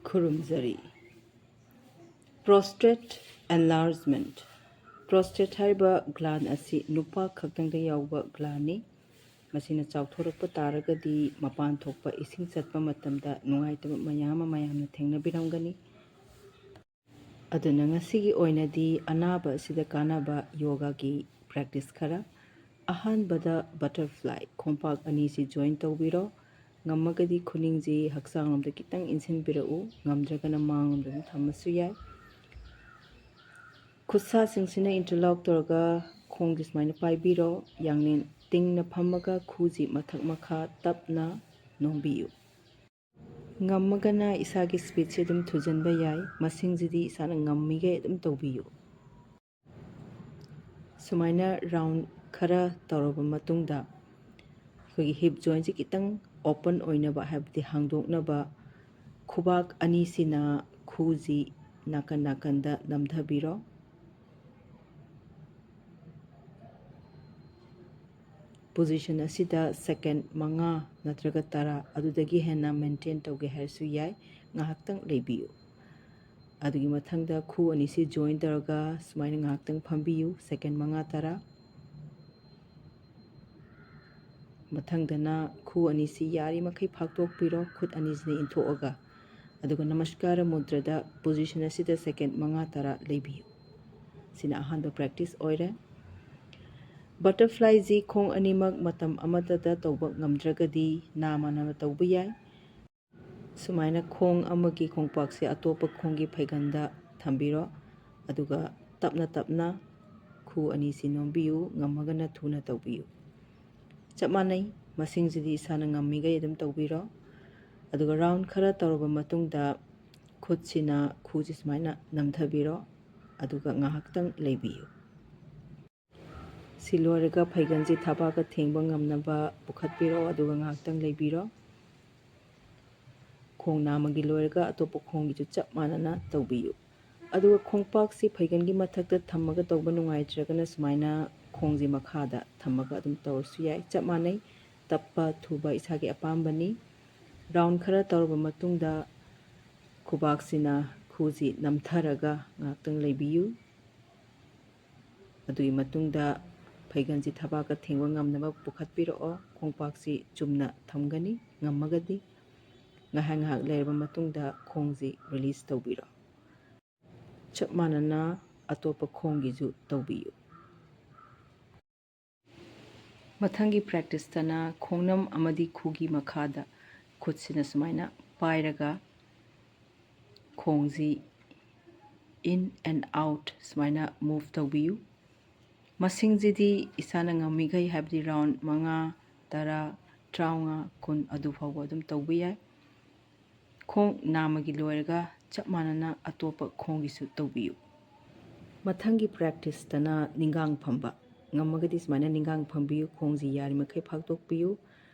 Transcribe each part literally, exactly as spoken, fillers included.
ꯈꯨꯔꯨꯝꯖꯔꯤ꯫ Prostate enlargement꯫ Prostate ꯍꯥꯏꯔꯤꯕ gland ꯑꯁꯤ ꯅꯨꯄꯥ ꯈꯛꯇꯪꯗ ꯌꯥꯎꯕ glandꯅꯤ꯫ ꯃꯁꯤꯅ ꯆꯥꯎꯊꯣꯔꯛꯄ ꯇꯥꯔꯒꯗꯤ ꯃꯄꯥꯟ ꯊꯣꯛꯄ ꯏꯁꯤꯡ ꯆꯠꯄ ꯃꯇꯝꯗ ꯅꯨꯡꯉꯥꯏꯇꯕ ꯃꯌꯥꯝ ꯑꯃ ꯃꯌꯥꯝꯅ ꯊꯦꯡꯅꯕꯤꯔꯝꯒꯅꯤ꯫ ꯑꯗꯨꯅ ꯉꯁꯤꯒꯤ ꯑꯣꯏꯅꯗꯤ ꯑꯅꯥꯕ ꯑꯁꯤꯗ ꯀꯥꯟꯅꯕ ꯌꯣꯒꯥꯒꯤ practice ꯈꯔ꯫ ꯑꯍꯥꯟꯕꯗ butterfly, ꯈꯣꯡꯄꯥꯛ ꯑꯅꯤꯁꯤ join ꯇꯧꯕꯤꯔꯣ꯫ ꯉꯝꯃꯒꯗꯤ ꯈꯨꯅꯤꯡꯁꯤ ꯍꯛꯆꯥꯡꯂꯣꯝꯗ ꯈꯤꯇꯪ ꯏꯟꯁꯤꯟꯕꯤꯔꯛꯎ, ꯉꯝꯗ꯭ꯔꯒꯅ ꯃꯥꯡꯂꯣꯝꯗ ꯑꯗꯨꯝ ꯊꯝꯃꯁꯨ ꯌꯥꯏ꯫ ꯈꯨꯠꯁꯥꯁꯤꯡꯁꯤꯅ interlock ꯇꯧꯔꯒ ꯈꯣꯡꯁꯤ ꯁꯨꯃꯥꯏꯅ ꯄꯥꯏꯕꯤꯔꯣ꯫ ꯌꯥꯡꯂꯦꯟ ꯇꯤꯡꯅ ꯐꯝꯃꯒ ꯈꯨꯁꯤ ꯃꯊꯛ ꯃꯈꯥ ꯇꯞꯅ ꯅꯣꯝꯕꯤꯌꯨ꯫ ꯉꯝꯃꯒꯅ ꯏꯁꯥꯒꯤ speedꯁꯦ ꯑꯗꯨꯝ ꯊꯨꯖꯟꯕ ꯌꯥꯏ꯫ ꯃꯁꯤꯡꯁꯤꯗꯤ ꯏꯁꯥꯅ ꯉꯝꯃꯤꯈꯩ ꯑꯗꯨꯝ ꯇꯧꯕꯤꯌꯨ꯫ ꯁꯨꯃꯥꯏꯅ round ꯈꯔ ꯇꯧꯔꯕ ꯃꯇꯨꯡꯗ ꯑꯩꯈꯣꯏꯒꯤ hip jointꯁꯤ ꯈꯤꯇꯪ open ꯑꯣꯏꯅꯕ, ꯍꯥꯏꯕꯗꯤ ꯍꯥꯡꯗꯣꯛꯅꯕ, ꯈꯨꯕꯥꯛ ꯑꯅꯤꯁꯤꯅ ꯈꯨꯁꯤ ꯅꯥꯀꯟ ꯅꯥꯀꯟꯗ ꯅꯝꯊꯕꯤꯔꯣ꯫ Position ꯑꯁꯤꯗ second ꯃꯉꯥ ꯅꯠꯇ꯭ꯔꯒ ꯇꯔꯥ, ꯑꯗꯨꯗꯒꯤ ꯍꯦꯟꯅ maintain ꯇꯧꯒꯦ ꯍꯥꯏꯔꯁꯨ ꯌꯥꯏ꯫ ꯉꯥꯏꯍꯥꯛꯇꯪ ꯂꯩꯕꯤꯌꯨ꯫ ꯑꯗꯨꯒꯤ ꯃꯊꯪꯗ ꯈꯨ ꯑꯅꯤꯁꯤ join ꯇꯧꯔꯒ ꯁꯨꯃꯥꯏꯅ ꯉꯥꯏꯍꯥꯛꯇꯪ ꯐꯝꯕꯤꯌꯨ, second ꯃꯉꯥ ꯇꯔꯥ꯫ ꯃꯊꯪꯗꯅ ꯈꯨ ꯑꯅꯤꯁꯤ ꯌꯥꯔꯤꯃꯈꯩ ꯐꯥꯛꯇꯣꯛꯄꯤꯔꯣ, ꯈꯨꯠ ꯑꯅꯤꯁꯤꯅ ꯏꯟꯊꯣꯛꯑꯒ꯫ ꯑꯗꯨꯒ ꯅꯃꯁꯀꯥꯔ ꯃꯨꯗ꯭ꯔꯗ position ꯑꯁꯤꯗ second ꯃꯉꯥ ꯇꯔꯥ ꯂꯩꯕꯤꯌꯨ꯫ ꯁꯤꯅ ꯑꯍꯥꯟꯕ practice ꯑꯣꯏꯔꯦ꯫ Butterflyꯁꯤ ꯈꯣꯡ ꯑꯅꯤꯃꯛ ꯃꯇꯝ ꯑꯃꯠꯇꯗ ꯇꯧꯕ ꯉꯝꯗ꯭ꯔꯒꯗꯤ ꯅꯥ ꯃꯥꯟꯅꯅ ꯇꯧꯕ ꯌꯥꯏ꯫ ꯁꯨꯃꯥꯏꯅ ꯈꯣꯡ ꯑꯃꯒꯤ ꯈꯣꯡꯄꯥꯛꯁꯦ ꯑꯇꯣꯞꯄ ꯈꯣꯡꯒꯤ ꯐꯩꯒꯟꯗ ꯊꯝꯕꯤꯔꯣ, ꯑꯗꯨꯒ ꯇꯞꯅ ꯇꯞꯅ ꯈꯨ ꯑꯅꯤꯁꯤ ꯅꯣꯝꯕꯤꯌꯨ, ꯉꯝꯃꯒꯅ ꯊꯨꯅ ꯇꯧꯕꯤꯌꯨ꯫ ꯆꯞ ꯃꯥꯟꯅꯩ, ꯃꯁꯤꯡꯁꯤꯗꯤ ꯏꯁꯥꯅ ꯉꯝꯃꯤꯈꯩ ꯑꯗꯨꯝ ꯇꯧꯕꯤꯔꯣ꯫ ꯑꯗꯨꯒ round ꯈꯔ ꯇꯧꯔꯕ ꯃꯇꯨꯡꯗ ꯈꯨꯠꯁꯤꯅ ꯈꯨꯁꯤ ꯁꯨꯃꯥꯏꯅ ꯅꯝꯊꯕꯤꯔꯣ, ꯑꯗꯨꯒ ꯉꯥꯏꯍꯥꯛꯇꯪ ꯂꯩꯕꯤꯌꯨ꯫ ꯁꯤ ꯂꯣꯏꯔꯒ ꯐꯩꯒꯟꯁꯤ ꯊꯕꯥꯛꯀ ꯊꯦꯡꯕ ꯉꯝꯅꯕ ꯄꯨꯈꯠꯄꯤꯔꯣ, ꯑꯗꯨꯒ ꯉꯥꯏꯍꯥꯛꯇꯪ ꯂꯩꯕꯤꯔꯣ꯫ ꯈꯣꯡ ꯅꯥꯝꯃꯒꯤ ꯂꯣꯏꯔꯒ ꯑꯇꯣꯞꯄ ꯈꯣꯡꯒꯤꯁꯨ ꯆꯞ ꯃꯥꯟꯅꯅ ꯇꯧꯕꯤꯌꯨ꯫ ꯑꯗꯨꯒ ꯈꯣꯡꯄꯥꯛꯁꯤ ꯐꯩꯒꯟꯒꯤ ꯃꯊꯛꯇ ꯊꯝꯃꯒ ꯇꯧꯕ ꯅꯨꯡꯉꯥꯏꯇ꯭ꯔꯒꯅ ꯁꯨꯃꯥꯏꯅ ꯈꯣꯡꯁꯤ ꯃꯈꯥꯗ ꯊꯝꯃꯒ ꯑꯗꯨꯝ ꯇꯧꯔꯁꯨ ꯌꯥꯏ꯫ ꯆꯞ ꯃꯥꯟꯅꯩ, ꯇꯞꯄ ꯊꯨꯕ ꯏꯁꯥꯒꯤ ꯑꯄꯥꯝꯕꯅꯤ꯫ Round ꯈꯔ ꯇꯧꯔꯕ ꯃꯇꯨꯡꯗ ꯈꯨꯕꯥꯛꯁꯤꯅ ꯈꯨꯁꯤ ꯅꯝꯊꯔꯒ ꯉꯥꯏꯍꯥꯛꯇꯪ ꯂꯩꯕꯤꯌꯨ꯫ ꯑꯗꯨꯒꯤ ꯃꯇꯨꯡꯗ ꯐꯩꯒꯟꯁꯤ ꯊꯕꯥꯛꯀ ꯊꯦꯡꯕ ꯉꯝꯅꯕ ꯄꯨꯈꯠꯄꯤꯔꯛꯑꯣ꯫ ꯈꯣꯡꯄꯥꯛꯁꯤ ꯆꯨꯝꯅ ꯊꯝꯒꯅꯤ, ꯉꯝꯃꯒꯗꯤ꯫ ꯉꯥꯏꯍꯥꯛ ꯉꯥꯏꯍꯥꯛ ꯂꯩꯔꯕ ꯃꯇꯨꯡꯗ ꯈꯣꯡꯁꯤ ꯔꯤꯂꯤꯁ ꯇꯧꯕꯤꯔꯣ꯫ ꯆꯞ ꯃꯥꯟꯅꯅ ꯑꯇꯣꯞꯄ ꯈꯣꯡꯒꯤꯁꯨ ꯇꯧꯕꯤꯌꯨ꯫ ꯃꯊꯪꯒꯤ ꯄ꯭ꯔꯦꯛꯇꯤꯁꯇꯅ ꯈꯣꯡꯅꯝ ꯑꯃꯗꯤ ꯈꯨꯒꯤ ꯃꯈꯥꯗ ꯈꯨꯠꯁꯤꯅ ꯁꯨꯃꯥꯏꯅ ꯄꯥꯏꯔꯒ ꯈꯣꯡꯁꯤ in and out ꯁꯨꯃꯥꯏꯅ ꯃꯨꯚ ꯇꯧꯕꯤꯌꯨ꯫ ꯃꯁꯤꯡꯁꯤꯗꯤ ꯏꯁꯥꯅ ꯉꯝꯃꯤꯈꯩ, ꯍꯥꯏꯕꯗꯤ ꯔꯥꯎꯟ ꯃꯉꯥ, ꯇꯔꯥ, ꯇꯔꯥꯃꯉꯥ, ꯀꯨꯟ ꯑꯗꯨ ꯐꯥꯎꯕ ꯑꯗꯨꯝ ꯇꯧꯕ ꯌꯥꯏ꯫ ꯈꯣꯡ ꯅꯥꯝꯃꯒꯤ ꯂꯣꯏꯔꯒ ꯆꯞ ꯃꯥꯟꯅꯅ ꯑꯇꯣꯞꯄ ꯈꯣꯡꯒꯤꯁꯨ ꯇꯧꯕꯤꯌꯨ꯫ ꯃꯊꯪꯒꯤ ꯄ꯭ꯔꯦꯛꯇꯤꯁꯇꯅ ꯅꯤꯡꯒꯥꯡ ꯐꯝꯕ꯫ ꯉꯝꯃꯒꯗꯤ ꯁꯨꯃꯥꯏꯅ ꯅꯤꯡꯒꯥꯡ ꯐꯝꯕꯤꯌꯨ, ꯈꯣꯡꯁꯤ ꯌꯥꯔꯤꯃꯈꯩ ꯐꯥꯛꯇꯣꯛꯄꯤꯌꯨ꯫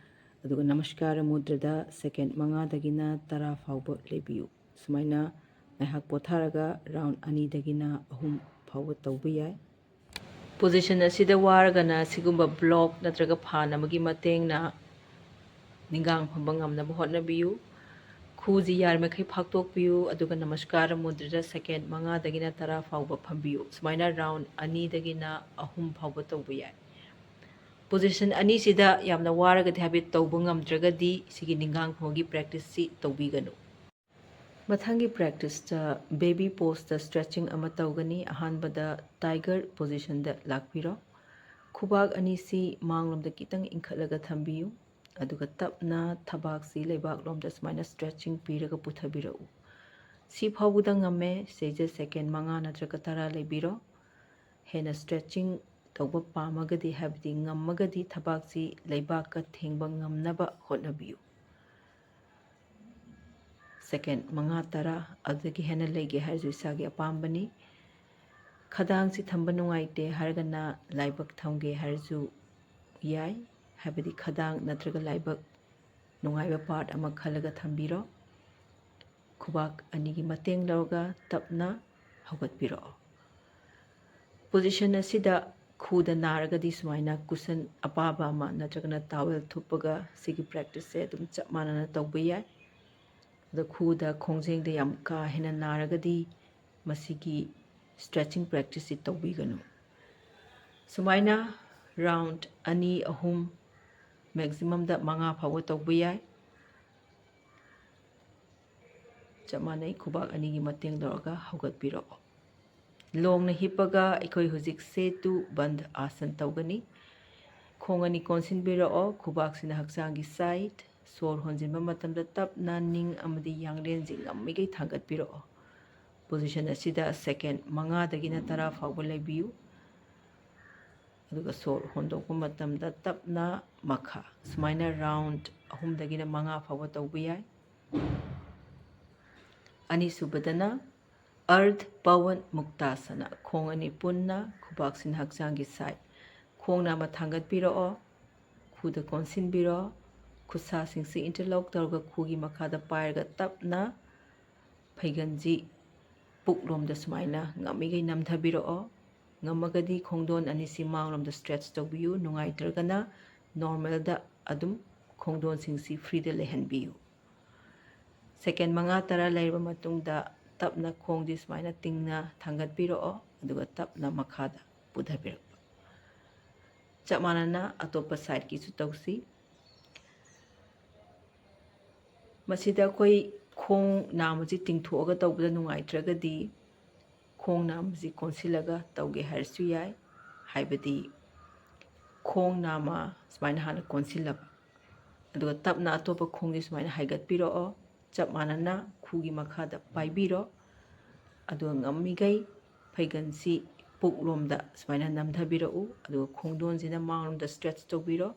ꯑꯗꯨꯒ ꯅꯃꯁꯀꯥꯔ ꯃꯨꯗ꯭ꯔꯗ ꯁꯦꯀꯦꯟ ꯃꯉꯥꯗꯒꯤꯅ ꯇꯔꯥ ꯐꯥꯎꯕ ꯂꯩꯕꯤꯌꯨ꯫ ꯁꯨꯃꯥꯏꯅ ꯉꯥꯏꯍꯥꯛ ꯄꯣꯊꯥꯔꯒ ꯔꯥꯎꯟ ꯑꯅꯤꯗꯒꯤꯅ ꯑꯍꯨꯝ ꯐꯥꯎꯕ ꯇꯧꯕ ꯌꯥꯏ꯫ ꯄꯣꯖꯤꯁꯟ ꯑꯁꯤꯗ ꯋꯥꯔꯒꯅ ꯁꯤꯒꯨꯝꯕ ꯕ꯭ꯂꯣꯛ ꯅꯠꯇ꯭ꯔꯒ ꯐꯥꯟ ꯑꯃꯒꯤ ꯃꯇꯦꯡꯅ ꯅꯤꯡꯒꯥꯡ ꯐꯝꯕ ꯉꯝꯅꯕ ꯍꯣꯠꯅꯕꯤꯌꯨ꯫ ꯈꯨꯁꯤ ꯌꯥꯔꯤꯃꯈꯩ ꯐꯥꯛꯇꯣꯛꯄꯤꯌꯨ, ꯑꯗꯨꯒ ꯅꯃꯁꯀꯥꯔ ꯃꯨꯗ꯭ꯔꯗ ꯁꯦꯀꯦꯟ ꯃꯉꯥꯗꯒꯤꯅ ꯇꯔꯥ ꯐꯥꯎꯕ ꯐꯝꯕꯤꯌꯨ꯫ ꯁꯨꯃꯥꯏꯅ ꯔꯥꯎꯟ ꯑꯅꯤꯗꯒꯤꯅ ꯑꯍꯨꯝ ꯐꯥꯎꯕ ꯇꯧꯕ ꯌꯥꯏ꯫ ꯄꯣꯖꯤꯁꯟ ꯑꯅꯤꯁꯤꯗ ꯌꯥꯝꯅ ꯋꯥꯔꯒꯗꯤ, ꯍꯥꯏꯕꯗꯤ ꯇꯧꯕ ꯉꯝꯗ꯭ꯔꯒꯗꯤ, ꯁꯤꯒꯤ ꯅꯤꯡꯒꯥꯡ ꯐꯝꯕꯒꯤ ꯄ꯭ꯔꯦꯛꯇꯤꯁꯁꯤ ꯇꯧꯕꯤꯒꯅꯨ꯫ ꯃꯊꯪꯒꯤ ꯄ꯭ꯔꯦꯛꯇꯤꯁꯇ ꯕꯦꯕꯤ ꯄꯣꯁꯇ ꯁ꯭ꯇ꯭ꯔꯦꯆꯤꯡ ꯑꯃ ꯇꯧꯒꯅꯤ꯫ ꯑꯍꯥꯟꯕꯗ ꯇꯥꯏꯒꯔ ꯄꯣꯖꯤꯁꯟꯗ ꯂꯥꯛꯄꯤꯔꯣ꯫ ꯈꯨꯕꯥꯛ ꯑꯅꯤꯁꯤ ꯃꯥꯡꯂꯣꯝꯗ ꯈꯤꯇꯪ ꯏꯟꯈꯠꯂꯒ ꯊꯝꯕꯤꯌꯨ꯫ ꯑꯗꯨꯒ ꯇꯞꯅ ꯊꯕꯥꯛꯁꯤ ꯂꯩꯕꯥꯛꯂꯣꯝꯗ ꯁꯨꯃꯥꯏꯅ ꯁ꯭ꯇ꯭ꯔꯦꯆꯤꯡ ꯄꯤꯔꯒ ꯄꯨꯊꯕꯤꯔꯛꯎ꯫ ꯁꯤ ꯐꯥꯎꯕꯗ ꯉꯝꯃꯦ, ꯁꯤꯁꯦ ꯁꯦꯀꯦꯟ ꯃꯉꯥ ꯅꯠꯇ꯭ꯔꯒ ꯇꯔꯥ ꯂꯩꯕꯤꯔꯣ꯫ ꯍꯦꯟꯅ ꯁ꯭ꯇ꯭ꯔꯦꯆꯤꯡ ꯇꯧꯕ ꯄꯥꯝꯃꯒꯗꯤ, ꯍꯥꯏꯕꯗꯤ ꯉꯝꯃꯒꯗꯤ, ꯊꯕꯥꯛꯁꯤ ꯂꯩꯕꯥꯛꯀ ꯊꯦꯡꯕ ꯉꯝꯅꯕ ꯍꯣꯠꯅꯕꯤꯌꯨ꯫ ꯁꯦꯀꯦꯟ ꯃꯉꯥ, ꯇꯔꯥ, ꯑꯗꯨꯗꯒꯤ ꯍꯦꯟꯅ ꯂꯩꯒꯦ ꯍꯥꯏꯔꯁꯨ ꯏꯁꯥꯒꯤ ꯑꯄꯥꯝꯕꯅꯤ꯫ ꯈꯗꯥꯡꯁꯤ ꯊꯝꯕ ꯅꯨꯡꯉꯥꯏꯇꯦ ꯍꯥꯏꯔꯒꯅ ꯂꯥꯏꯕꯛ ꯊꯝꯒꯦ ꯍꯥꯏꯔꯁꯨ ꯌꯥꯏ, ꯍꯥꯏꯕꯗꯤ ꯈꯗꯥꯡ ꯅꯠꯇ꯭ꯔꯒ ꯂꯥꯏꯕꯛ ꯅꯨꯡꯉꯥꯏꯕ ꯄꯥꯔꯠ ꯑꯃ ꯈꯜꯂꯒ ꯊꯝꯕꯤꯔꯣ꯫ ꯈꯨꯕꯥꯛ ꯑꯅꯤꯒꯤ ꯃꯇꯦꯡ ꯂꯧꯔꯒ ꯇꯞꯅ ꯍꯧꯒꯠꯄꯤꯔꯛꯑꯣ꯫ ꯄꯣꯖꯤꯁꯟ ꯑꯁꯤꯗ ꯈꯨꯗ ꯅꯥꯔꯒꯗꯤ ꯁꯨꯃꯥꯏꯅ ꯀꯨꯁꯟ ꯑꯄꯥꯕ ꯑꯃ ꯅꯠꯇ꯭ꯔꯒꯅ ꯇꯥꯋꯦꯜ ꯊꯨꯞꯄꯒ ꯁꯤꯒꯤ ꯄ꯭ꯔꯦꯛꯇꯤꯁꯁꯦ ꯑꯗꯨꯝ ꯆꯞ ꯃꯥꯟꯅꯅ ꯇꯧꯕ ꯌꯥꯏ꯫ ꯑꯗꯣ ꯈꯨꯗ ꯈꯣꯡꯖꯦꯡꯗ ꯌꯥꯝ ꯀꯥ ꯍꯦꯟꯅ ꯅꯥꯔꯒꯗꯤ ꯃꯁꯤꯒꯤ stretching practice ꯁꯤ ꯇꯧꯕꯤꯒꯅꯨ꯫ ꯁꯨꯃꯥꯏꯅ round ꯑꯅꯤ ꯑꯍꯨꯝ, maximum ꯗ ꯃꯉꯥ ꯐꯥꯎꯕ ꯇꯧꯕ ꯌꯥꯏ꯫ ꯆꯞ ꯃꯥꯟꯅꯩ, ꯈꯨꯕꯥꯛ ꯑꯅꯤꯒꯤ ꯃꯇꯦꯡ ꯂꯧꯔꯒ ꯍꯧꯒꯠꯄꯤꯔꯛꯑꯣ꯫ ꯂꯣꯡꯅ ꯍꯤꯞꯄꯒ ꯑꯩꯈꯣꯏ ꯍꯧꯖꯤꯛ ꯁꯦꯇꯨ ꯕꯟꯗ ꯑꯥꯁꯟ ꯇꯧꯒꯅꯤ꯫ ꯈꯣꯡ ꯑꯅꯤ ꯀꯣꯟꯁꯤꯟꯕꯤꯔꯛꯑꯣ, ꯈꯨꯕꯥꯛꯁꯤꯅ ꯍꯛꯆꯥꯡꯒꯤ side, ꯁꯣꯔ ꯍꯣꯟꯖꯤꯟꯕ ꯃꯇꯝꯗ ꯇꯞꯅ ꯅꯤꯡ ꯑꯃꯗꯤ ꯌꯥꯡꯂꯦꯟꯁꯤ ꯉꯝꯃꯤꯈꯩ ꯊꯥꯡꯒꯠꯄꯤꯔꯛꯑꯣ꯫ Position ꯑꯁꯤꯗ second ꯃꯉꯥꯗꯒꯤꯅ ꯇꯔꯥ ꯐꯥꯎꯕ ꯂꯩꯕꯤꯌꯨ꯫ ꯑꯗꯨꯒ ꯁꯣꯔ ꯍꯣꯟꯗꯣꯛꯄ ꯃꯇꯝꯗ ꯇꯞꯅ ꯃꯈꯥ꯫ ꯁꯨꯃꯥꯏꯅ round ꯑꯍꯨꯝꯗꯒꯤꯅ ꯃꯉꯥ ꯐꯥꯎꯕ ꯇꯧꯕ ꯌꯥꯏ꯫ ꯑꯅꯤꯁꯨꯕꯗꯅ ꯑꯔꯙ ꯄꯋꯟ ꯃꯨꯛꯇꯥꯁꯅ, ꯈꯣꯡ ꯑꯅꯤ ꯄꯨꯟꯅ, ꯈꯨꯕꯥꯛꯁꯤꯅ ꯍꯛꯆꯥꯡꯒꯤ side꯫ ꯈꯣꯡ ꯅꯥꯝꯃ ꯊꯥꯡꯒꯠꯄꯤꯔꯛꯑꯣ, ꯈꯨꯗ ꯀꯣꯟꯁꯤꯟꯕꯤꯔꯣ, ꯈꯨꯠꯁꯥꯁꯤꯡꯁꯤ interlock ꯇꯧꯔꯒ ꯈꯨꯒꯤ ꯃꯈꯥꯗ ꯄꯥꯏꯔꯒ ꯇꯞꯅ ꯐꯩꯒꯟꯁꯤ ꯄꯨꯛꯂꯣꯝꯗ ꯁꯨꯃꯥꯏꯅ ꯉꯝꯃꯤꯈꯩ ꯅꯝꯊꯕꯤꯔꯛꯑꯣ꯫ ꯉꯝꯃꯒꯗꯤ ꯈꯣꯡꯗꯣꯟ ꯑꯅꯤꯁꯤ ꯃꯥꯡꯂꯣꯝꯗ stretch ꯇꯧꯕꯤꯌꯨ, ꯅꯨꯡꯉꯥꯏꯇ꯭ꯔꯒꯅ normal ꯗ ꯑꯗꯨꯝ ꯈꯣꯡꯗꯣꯟꯁꯤꯡꯁꯤ free ꯗ ꯂꯩꯍꯟꯕꯤꯌꯨ꯫ Second ꯃꯉꯥ ꯇꯔꯥ ꯂꯩꯔꯕ ꯃꯇꯨꯡꯗ ꯇꯞꯅ ꯈꯣꯡꯁꯤ ꯁꯨꯃꯥꯏꯅ ꯇꯤꯡꯅ ꯊꯥꯡꯒꯠꯄꯤꯔꯛꯑꯣ, ꯑꯗꯨꯒ ꯇꯞꯅ ꯃꯈꯥꯗ ꯄꯨꯊꯕꯤꯔꯛꯄ꯫ ꯆꯞ ꯃꯥꯟꯅꯅ ꯑꯇꯣꯞꯄ side ꯀꯤꯁꯨ ꯇꯧꯁꯤ꯫ ꯃꯁꯤꯗ ꯑꯩꯈꯣꯏ ꯈꯣꯡ ꯅꯥꯝꯃꯁꯤ ꯇꯤꯡꯊꯣꯛꯑꯒ ꯇꯧꯕꯗ ꯅꯨꯡꯉꯥꯏꯇ꯭ꯔꯒꯗꯤ ꯈꯣꯡ ꯅꯥꯝꯃꯁꯤ ꯀꯣꯟꯁꯤꯜꯂꯒ ꯇꯧꯒꯦ ꯍꯥꯏꯔꯁꯨ ꯌꯥꯏ, ꯍꯥꯏꯕꯗꯤ ꯈꯣꯡ ꯅꯥꯝꯃ ꯁꯨꯃꯥꯏꯅ ꯍꯥꯟꯅ ꯀꯣꯟꯁꯤꯜꯂꯕ, ꯑꯗꯨꯒ ꯇꯞꯅ ꯑꯇꯣꯞꯄ ꯈꯣꯡꯁꯤ ꯁꯨꯃꯥꯏꯅ ꯍꯥꯏꯒꯠꯄꯤꯔꯛꯑꯣ꯫ ꯆꯞ ꯃꯥꯟꯅꯅ ꯈꯨꯒꯤ ꯃꯈꯥꯗ ꯄꯥꯏꯕꯤꯔꯣ, ꯑꯗꯨꯒ ꯉꯝꯃꯤꯈꯩ ꯐꯩꯒꯟꯁꯤ ꯄꯨꯛꯂꯣꯝꯗ ꯁꯨꯃꯥꯏꯅ ꯅꯝꯊꯕꯤꯔꯛꯎ, ꯑꯗꯨꯒ ꯈꯣꯡꯗꯣꯟꯁꯤꯅ ꯃꯥꯡꯂꯣꯝꯗ stretch ꯇꯧꯕꯤꯔꯣ꯫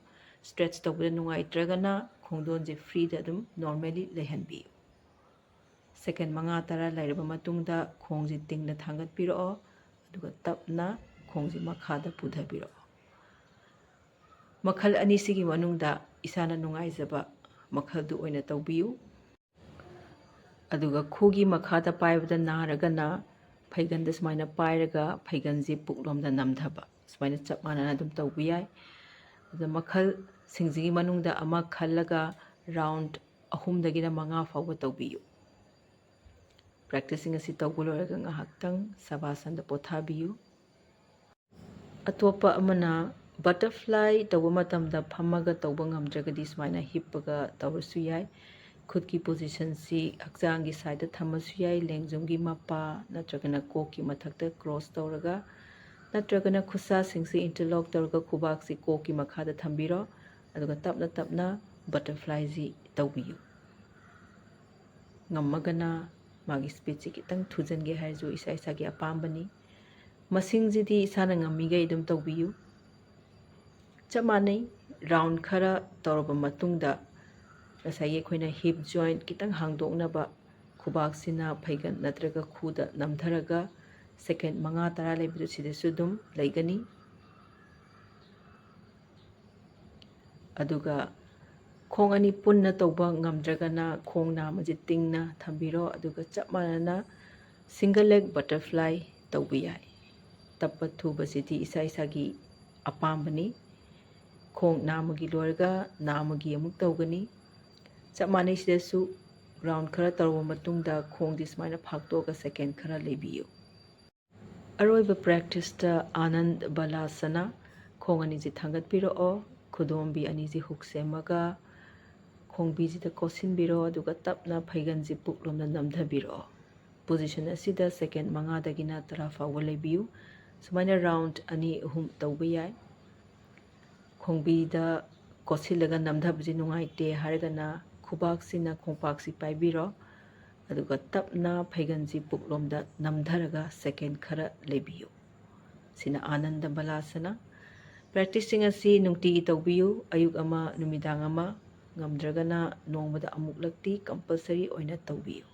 Stretch ꯇꯧꯕꯗ ꯅꯨꯡꯉꯥꯏꯇ꯭ꯔꯒꯅ ꯈꯣꯡꯗꯣꯟꯁꯦ free ꯗ ꯑꯗꯨꯝ normally ꯂꯩꯍꯟꯕꯤꯌꯨ꯫ Second ꯃꯉꯥ ꯇꯔꯥ ꯂꯩꯔꯕ ꯃꯇꯨꯡꯗ ꯈꯣꯡꯁꯤ ꯇꯤꯡꯅ ꯊꯥꯡꯒꯠꯄꯤꯔꯛꯑꯣ, ꯑꯗꯨꯒ ꯇꯞꯅ ꯈꯣꯡꯁꯤ ꯃꯈꯥꯗ ꯄꯨꯊꯕꯤꯔꯛꯑꯣ꯫ ꯃꯈꯜ ꯑꯅꯤꯁꯤꯒꯤ ꯃꯅꯨꯡꯗ ꯏꯁꯥꯅ ꯅꯨꯡꯉꯥꯏꯖꯕ ꯃꯈꯜꯗꯨ ꯑꯣꯏꯅ ꯇꯧꯕꯤꯌꯨ꯫ ꯑꯗꯨꯒ ꯈꯨꯒꯤ ꯃꯈꯥꯗ ꯄꯥꯏꯕꯗ ꯅꯥꯔꯒꯅ ꯐꯩꯒꯟꯗ ꯁꯨꯃꯥꯏꯅ ꯄꯥꯏꯔꯒ ꯐꯩꯒꯟꯁꯤ ꯄꯨꯛꯂꯣꯝꯗ ꯅꯝꯊꯕ, ꯁꯨꯃꯥꯏꯅ ꯆꯞ ꯃꯥꯟꯅꯅ ꯑꯗꯨꯝ ꯇꯧꯕ ꯌꯥꯏ꯫ ꯑꯗ ꯃꯈꯜꯁꯤꯡꯁꯤꯒꯤ ꯃꯅꯨꯡꯗ ꯑꯃ ꯈꯜꯂꯒ round ꯑꯍꯨꯝꯗꯒꯤꯅ ꯃꯉꯥ ꯐꯥꯎꯕ ꯇꯧꯕꯤꯌꯨ꯫ Practiceꯁꯤꯡ ꯑꯁꯤ ꯇꯧꯕ ꯂꯣꯏꯔꯒ ꯉꯥꯏꯍꯥꯛꯇꯪ ꯁꯕꯥꯁꯟꯗ ꯄꯣꯊꯥꯕꯤꯌꯨ꯫ ꯑꯇꯣꯞꯄ ꯑꯃꯅ butterfly ꯇꯧꯕ ꯃꯇꯝꯗ ꯐꯝꯃꯒ ꯇꯧꯕ ꯉꯝꯗ꯭ꯔꯒꯗꯤ ꯁꯨꯃꯥꯏꯅ ꯍꯤꯞꯄꯒ ꯇꯧꯔꯁꯨ ꯌꯥꯏ꯫ ꯈꯨꯠꯀꯤ positionꯁꯤ ꯍꯛꯆꯥꯡꯒꯤ sideꯇ ꯊꯝꯃꯁꯨ ꯌꯥꯏ, ꯂꯦꯡꯖꯨꯝꯒꯤ ꯃꯄꯥ ꯅꯠꯇ꯭ꯔꯒꯅ ꯀꯣꯛꯀꯤ ꯃꯊꯛꯇ cross ꯇꯧꯔꯒ, ꯅꯠꯇ꯭ꯔꯒꯅ ꯈꯨꯠꯁꯥꯁꯤꯡꯁꯤ interlock ꯇꯧꯔꯒ ꯈꯨꯕꯥꯛꯁꯤ ꯀꯣꯛꯀꯤ ꯃꯈꯥꯗ ꯊꯝꯕꯤꯔꯣ꯫ ꯑꯗꯨꯒ ꯇꯞꯅ ꯇꯞꯅ butterflyꯁꯤ ꯇꯧꯕꯤꯌꯨ꯫ ꯉꯝꯃꯒꯅ ꯃꯥꯒꯤ speedꯁꯤ ꯈꯤꯇꯪ ꯊꯨꯖꯟꯒꯦ ꯍꯥꯏꯔꯁꯨ ꯏꯁꯥ ꯏꯁꯥꯒꯤ ꯑꯄꯥꯝꯕꯅꯤ꯫ ꯃꯁꯤꯡꯁꯤꯗꯤ ꯏꯁꯥꯅ ꯉꯝꯃꯤꯈꯩ ꯑꯗꯨꯝ ꯇꯧꯕꯤꯌꯨ꯫ ꯆꯞ ꯃꯥꯟꯅꯩ, round ꯈꯔ ꯇꯧꯔꯕ ꯃꯇꯨꯡꯗ ꯉꯁꯥꯏꯒꯤ ꯑꯩꯈꯣꯏꯅ hip joint ꯈꯤꯇꯪ ꯍꯥꯡꯗꯣꯛꯅꯕ ꯈꯨꯕꯥꯛꯁꯤꯅ ꯐꯩꯒꯟ ꯅꯠꯇ꯭ꯔꯒ ꯈꯨꯗ ꯅꯝꯊꯔꯒ second ꯃꯉꯥ ꯇꯔꯥ ꯂꯩꯕꯗꯨ ꯁꯤꯗꯁꯨ ꯑꯗꯨꯝ ꯂꯩꯒꯅꯤ꯫ ꯑꯗꯨꯒ ꯈꯣꯡ ꯑꯅꯤ ꯄꯨꯟꯅ ꯇꯧꯕ ꯉꯝꯗ꯭ꯔꯒꯅ ꯈꯣꯡ ꯅꯥꯝꯃꯁꯦ ꯇꯤꯡꯅ ꯊꯝꯕꯤꯔꯣ, ꯑꯗꯨꯒ ꯆꯞ ꯃꯥꯟꯅꯅ single leg butterfly ꯇꯧꯕ ꯌꯥꯏ꯫ ꯇꯞꯄ ꯊꯨꯕꯁꯤꯗꯤ ꯏꯁꯥ ꯏꯁꯥꯒꯤ ꯑꯄꯥꯝꯕꯅꯤ꯫ ꯈꯣꯡ ꯅꯥꯝꯃꯒꯤ ꯂꯣꯏꯔꯒ ꯅꯥꯝꯃꯒꯤ ꯑꯃꯨꯛ ꯇꯧꯒꯅꯤ꯫ ꯆꯞ ꯃꯥꯟꯅꯩ, ꯁꯤꯗꯁꯨ round ꯈꯔ ꯇꯧꯔꯕ ꯃꯇꯨꯡꯗ ꯈꯣꯡꯗꯤ ꯁꯨꯃꯥꯏꯅ ꯐꯥꯛꯇꯣꯛꯑꯒ second ꯈꯔ ꯂꯩꯕꯤꯌꯨ꯫ ꯑꯔꯣꯏꯕ practiceꯇ Anand Balasana, ꯈꯣꯡ ꯑꯅꯤꯁꯤ ꯊꯥꯡꯒꯠꯄꯤꯔꯛꯑꯣ, ꯈꯨꯗꯣꯝꯕꯤ ꯑꯅꯤꯁꯤ hook ꯁꯦꯝꯃꯒ ꯈꯣꯡꯕꯤꯁꯤꯗ ꯀꯣꯠꯁꯤꯟꯕꯤꯔꯣ, ꯑꯗꯨꯒ ꯇꯞꯅ ꯐꯩꯒꯟꯁꯤ ꯄꯨꯛꯂꯣꯝꯗ ꯅꯝꯊꯕꯤꯔꯛꯑꯣ꯫ Position ꯑꯁꯤꯗ second ꯃꯉꯥꯗꯒꯤꯅ ꯇꯔꯥ ꯐꯥꯎꯕ ꯂꯩꯕꯤꯌꯨ꯫ ꯁꯨꯃꯥꯏꯅ round ꯑꯅꯤ ꯑꯍꯨꯝ ꯇꯧꯕ ꯌꯥꯏ꯫ ꯈꯣꯡꯕꯤꯗ ꯀꯣꯠꯁꯤꯜꯂꯒ ꯅꯝꯊꯕꯁꯤ ꯅꯨꯡꯉꯥꯏꯇꯦ ꯍꯥꯏꯔꯒꯅ ꯈꯨꯕꯥꯛꯁꯤꯅ ꯈꯣꯡꯄꯥꯛꯁꯤ ꯄꯥꯏꯕꯤꯔꯣ, ꯑꯗꯨꯒ ꯇꯞꯅ ꯐꯩꯒꯟꯁꯤ ꯄꯨꯛꯂꯣꯝꯗ ꯅꯝꯊꯔꯒ second ꯈꯔ ꯂꯩꯕꯤꯌꯨ꯫ ꯁꯤꯅ Ananda Balasana꯫ Practiceꯁꯤꯡ ꯑꯁꯤ ꯅꯨꯡꯇꯤꯒꯤ ꯇꯧꯕꯤꯌꯨ, ꯑꯌꯨꯛ ꯑꯃ, ꯅꯨꯃꯤꯗꯥꯡ ꯑꯃ, ꯉꯝꯗ꯭ꯔꯒꯅ ꯅꯣꯡꯃꯗ ꯑꯃꯨꯛꯂꯛꯇꯤ compulsory ꯑꯣꯏꯅ ꯇꯧꯕꯤꯌꯨ꯫